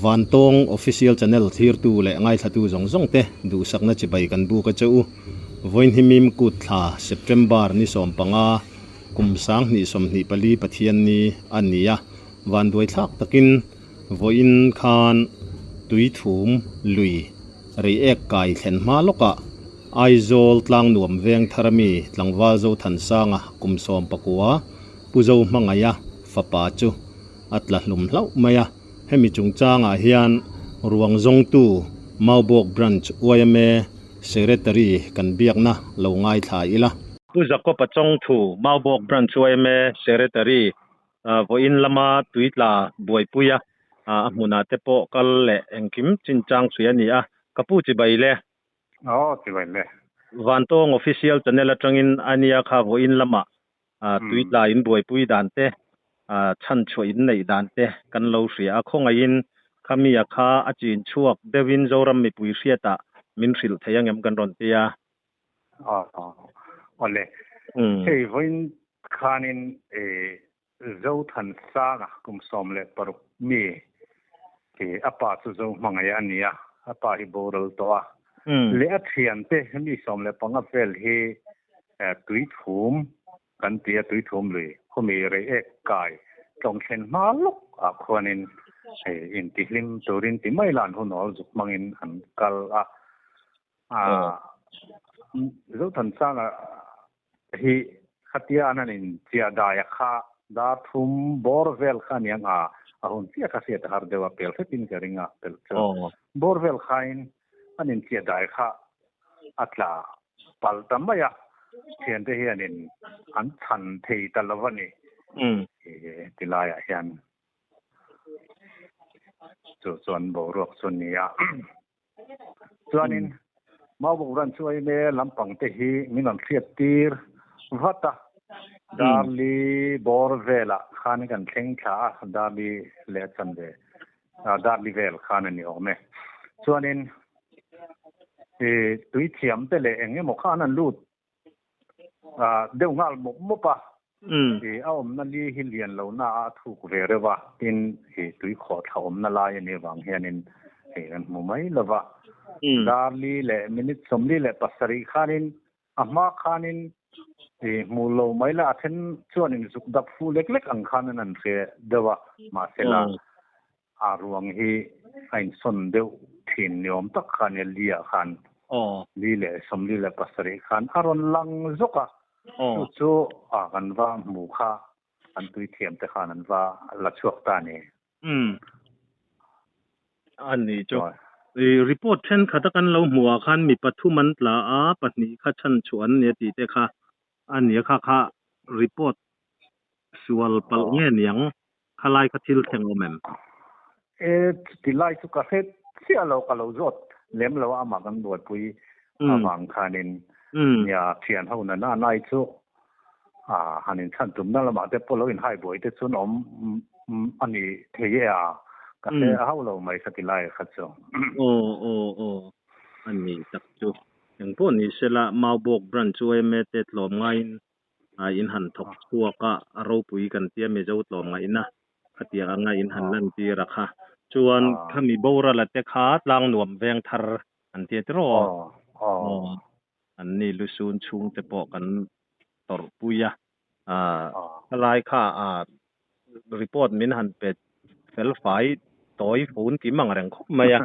Vantawng Official Channel thlirtu leh ngaithlatu zawng zawng te duhsakna chibai kan buk a che u. Vawiinhimim kut thla September ni 15 kum 2024 Pathianni a ni a, vanduaithlak takin vawiin khan Tuithum lui Reiek kai thlen hma lawkah Aizawl Tlangnuam veng thar ami tlangval Zothansanga kum 19 Pu Zohmangaia fapa chu a tla hlum hlauh mai a. Hemi chungchangah hian ruang zawngtu Maubawk Branch yma Secretary kan biakna lo ngaithla ila. Pu Jacob-a Chawngthu, Maubawk Branch yma Secretary vawiin lama tuitla buaipuia a hmunah te pawh kal leh engkim chinchang chhui a ni a, ka pu chibai le. Aw chibai le. Vantawng Official Channel atangin a nia kha vawiin lamah tuitla in buaipui dan te, chhan chhuah in neih dan te kan lo hria a, khawngaihin khami a kha a chin chhuak deuhin Zoram mipui hriatah min hrilh thei angem kan rawn ti a. Aw awle. Hei vawiin khanin Zothansanga kum 16 mi a pa chu Zohmangaih a ni a, a pa hi boral tawh a. Leh a thiante mi 15 vel hi Tuithum kan ti a, Tuithum lui khawmi Reiek kai tlawng thlen hma lawk ah khuanin intihlim turin ti mai la an hun awl zuk hmangin an kal a. Zothansanga hi khatia an han inchiah dai a kha dar thum bawr vel kha aniang a, a hun chiah kha hriat a har deuh a, pel hretin ka ring a, pel chu bawr vel khain an inchiah dai kha a tla pal ta mai a, thiante hianin an chhan thei ta lo a ni tilaiah hian chu chuan boruak chu a ni a. Chuanin Maubawk ran chu aime lampang te hi min rawn hriat tir vat a, Darli bawr velah khan kan thleng thla a, Darli leh a chanve Darli vel khan a ni awm e. Chuanin tui thiam te leh eng emaw khan an lut deuh nghal mawp mawp a, a awmna li hi lian lo na a thuk ve reuh a, tin tui khawh thla awmna lai a nih avang hianin kan hmu mai lo va. Dar li leh minute 47 khanin a hma khanin hmu lo mai la, a then chuanin zuk dap fu lek lek ang khan an han hre deuh a, mahsela A ruang hi a insawn deuh thin ni awm tak kha nia Lia khan li leh 47 khan a rawn lang zawk a, chu chu a kan va hmu kha an tui thiam te khan an va la chhuak ta a ni. Umm a ni chu. I report thenkhat a kan lo hmuh ah khan mi pathum an tla a, pahnih kha chhan chhuah an ni a tih te kha a ni a, kha kha report sual palh nge niang Khalai kha thil thleng awm em? E, chuti lai chu ka hre chiah lo, ka lo zawt lem lo a, amah kan buaipui avang khanin nia thian ho nana nai chu a han inchhan tumna lamah te pawh lo inhai buai te chuan awm a ni thei e a, ka hre hauh lo mai khati lai kha chu. Aw aw aw, a ni tak chu. Engpawh ni sela Maubawk branch yma te tlawm ngaiin a in han thawk chhuak a, a ropui kan tia Mizo tlawmngaihna khatiang anga in han lantir a kha. Chuan khami borala te kha Tlangnuam veng thar an tia tiraw? Aw, an ni lusun chhung te pawh kan tawrhpui a, khalai kha a report min han pe fel fai tawi fun kim ang reng khawp mai a.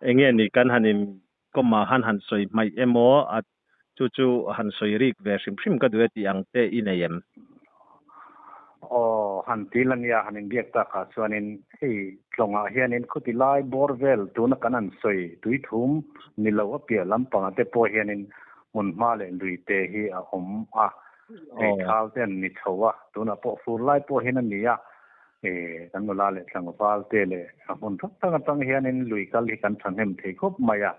Enge ni kan han in kawmah khan han sawi hmaih emaw a Chu chu han sawi rik ve hrim hrim ka duh e tih ang te i nei em? Aw, han ti la nia, han inbiak takah chuanin hei tlawngah hianin khuti lai bawr vel tuna kan han sawi tuithum ni lo a piah lampangah te pawh hianin hmunhma leh lui te hi a awm a, hei thal te an ni chho a, tunah pawh fur lai pawh hian a ni a, kan nula leh tlangval te leh a hmun hrang hrang atang hianin lui kal hi kan thahnem thei khawp mai a,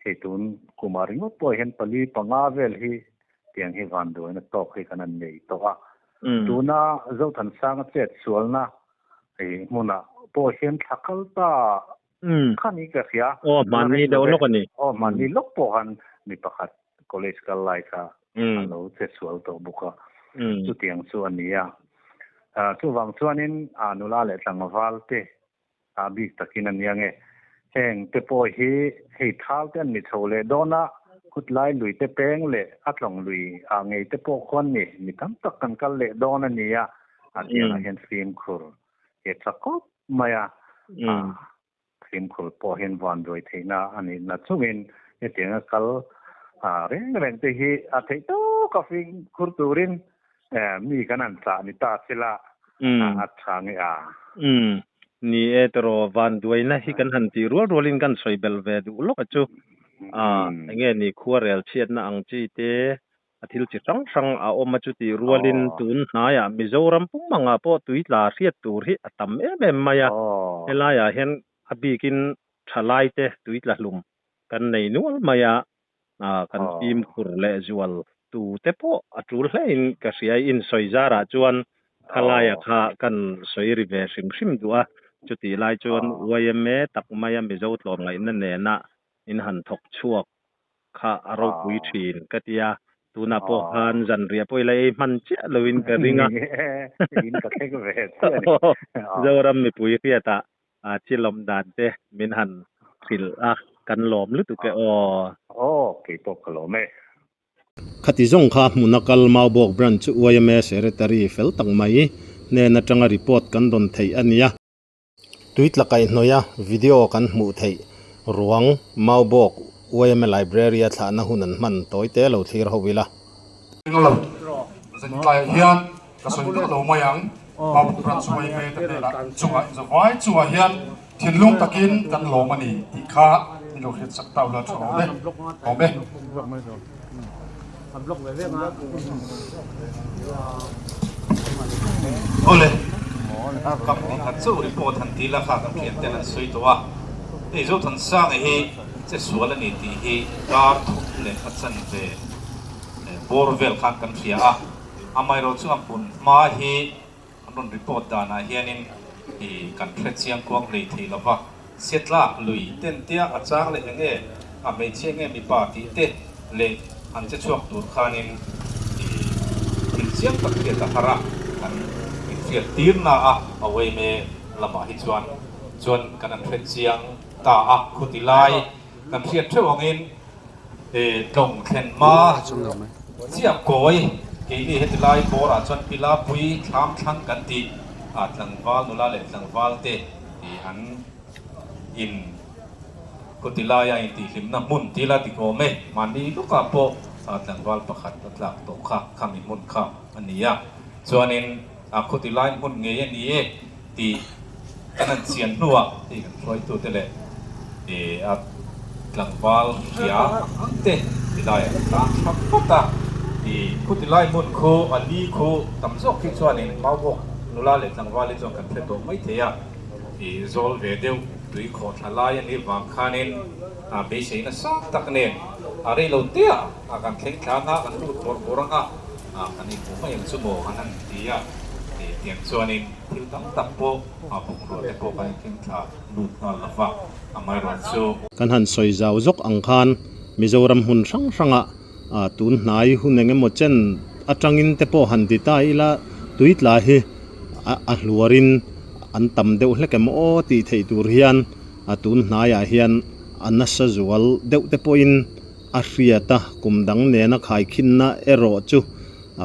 Hei tun kumah ringawt pawh hian pali panga vel hi tiang hi vanduaina tawk hi kan han nei tawh a. Tuna Zothansanga chet sualna hei hmunah pawh hian thla kal ta kha ni ka hria. Aw, hmanni deuh lawk a ni. Aw, hmanni lawk pawh khan mi pakhat college kal lai kha a lo che sual tawh bawk a. Chutiang chu a ni a. Chuvang chuanin nula leh tlangval te. A bik takin a nia nge. Heng te pawh hi hei thal te an ni chho leh dawn a, khutlai lui te peng leh a tlawng lui ah ngei te pawh khuan ni mi tam tak kan kal leh dawn a nia, a tiangah hian fimkhur hi a tha khawp mai a, fimkhur pawh hian vanduai theihna a nihna chungin hetianga kal reng reng te hi a theih tawk a fimkhur turin Mi kan han chah ni ta sela a tha nge a? Umm. Ni e tawraw, vanduaina hi kan han tih rual rualin kan sawi belh ve duh lawk a chu. Ah, enge ni khuarel chhiatna ang chi te, a thil chi hrang hrang a awm a chu tih rualin tun hnaiah Mizoram pum angah pawh tuitla hriat tur hi a tam em em mai a. Helaiah hian a bikin thalaite tuitla hlum kan nei nual mai a, kan fimkhur leh zual tu te pawh a tul hlein ka hria. Insawi zarah chuan khalaia kha kan sawi ri ve hrim hrim duh a, chutih lai chuan yma tak maia Mizo tlawmngaihna nena in han thawk chhuak kha a ropui thin ka ti a, tunah pawh khan zanriah pawh ila ei hman chiah loin ka ring a. Zoram mipui hriatah A thil awm dan te min han hrilh a, kan lawm lutuk e aw. Aw, kei pawh ka lawm e. Khati zawng kha hmuna kal Maubawk Branch yma Secretary fel tak mai hnen atanga report kan dawn theih a nia. Tuitla kaihhnawih a video kan hmuh theih ruang Maubawk yma Library a thlahna hun an hman tawi te lo thlir ho ila. Englo, zantlaiah hian Ka sawi duh lo mai ang, Maupuk ran chhuai ve te hnenah chungah inzavai chungah hian thinlung takin kan lawm a ni tih kha min lo hriat sak ta ula tha awm e, awm e. Awle, company khat chauh report han ti la kha kan thian ten an sawi tawh a, hei Zothansanga hi che sual a ni tih hi kar thum leh a chanve bawr vel khan kan hria a. Amaherawh chu a hmun hma hi an rawn report danah hianin ih kan hre chiang kuang hlei thei lo va, Setlak lui ten tia a chang leh eng nge a hmeichhia nge mipa tih te leh an che chhuak tur khanin ih thil chiang tak hriat a har a, kan inhriat tirna a a uaime lamah hi chuan chuan kan an hre chiang ta a, khuti lai kan hriat theuh angin. Tlawng thlen hma chiah kawi keini heti lai bawrah chuan pila pui thlam thlang kan tih a tlangval nula leh tlangval te an in khawti laia intihhlimna hmun tila dik awm e. Mahni lawkah pawh tlangval pakhat a tlak tawh kha khami hmun kha a ni a, chuanin khawti lai hmun ngei a ni e tih kan han chian hnuah hei kan hruaitute leh a tlangval hria ang te tilaiah kan tlang thlap phawt a, khuti lai hmun khu a li khu tam zawk hi chuanin Maubawk nula leh tlangval hi chuan kan hre tawh mai thei a, zawl ve deuh tui khawh thla lai a nih vang khanin beiseina sang tak nen a rei lo te ah kan thleng thlang a, kan lut bawrh bawrh ang a, kan inhmuh mai ang chu maw an han ti a, tiang chuanin. Thil tam tak pawh a bungrua te pawh kan inthing thla lut nghal lo va, amaherawh chu. Kan han sawi zau zawk ang khan Mizoram hmun hrang hrangah tun hnai hun eng emaw chen atangin te pawh han ti ta ila tuitla hi a hluarin an tam deuh hlek em aw tih theih tur hian tun hnaiah hian a nasa zual deuh te pawhin a hriat a, kum dang nena khaikhinna erawh chu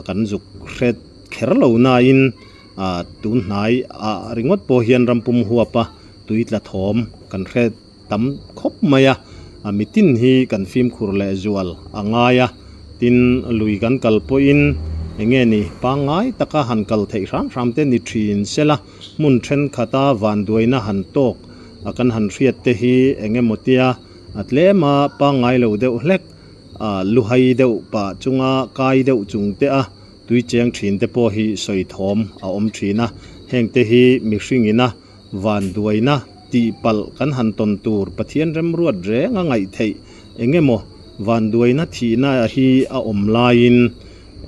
kan zuk hret kher lo nain. Tun hnai ah ringawt pawh hian rampum huapa tui tla thawm kan hre tam khawp mai a, mitin hi kan fimkhur leh zual a ngai a, tin lui kan kal pawhin eng nge ni pangngai taka han kal theih hram hram te ni thin sela hmun thenkhat a vanduaina han tawk a kan han hriat te hi eng emaw tia a tlem a pangngai lo deuh hlek luhai deuh pah chunga kai deuh chung te a. Tui cheng thin te pawh hi sawi thawm a awm thin a, heng te hi mihring ina van duaina tih palh kan han tawn tur Pathian remruat reng a ngaih theih eng emaw van duaina thihna hi a awm laiin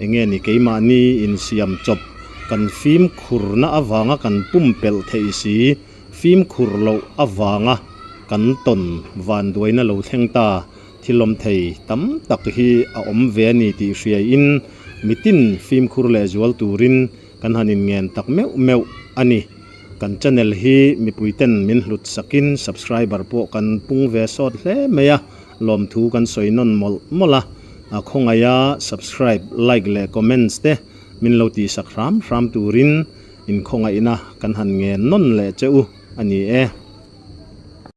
eng nge ni keimahni insiam chawp kan fimkhurna avanga kan pumpelh theih si fimkhur loh avanga kan tawn van duaina lo thleng ta. Thil awm thei tam tak hi a awm ve a ni tih hriaiin mitin fimkhur leh zual turin kan han inngen tak meuh meuh a ni. Kan channel hi mipui ten min hlut sakin subscriber pawh kan pung ve sawt hle mai a, lawmthu kan sawi nawn mawlh mawlh a, a khawngaiha subscribe, like leh comments te min lo tihsak hram hram turin inkhawngaihna kan han ngen nawn leh che u a ni e.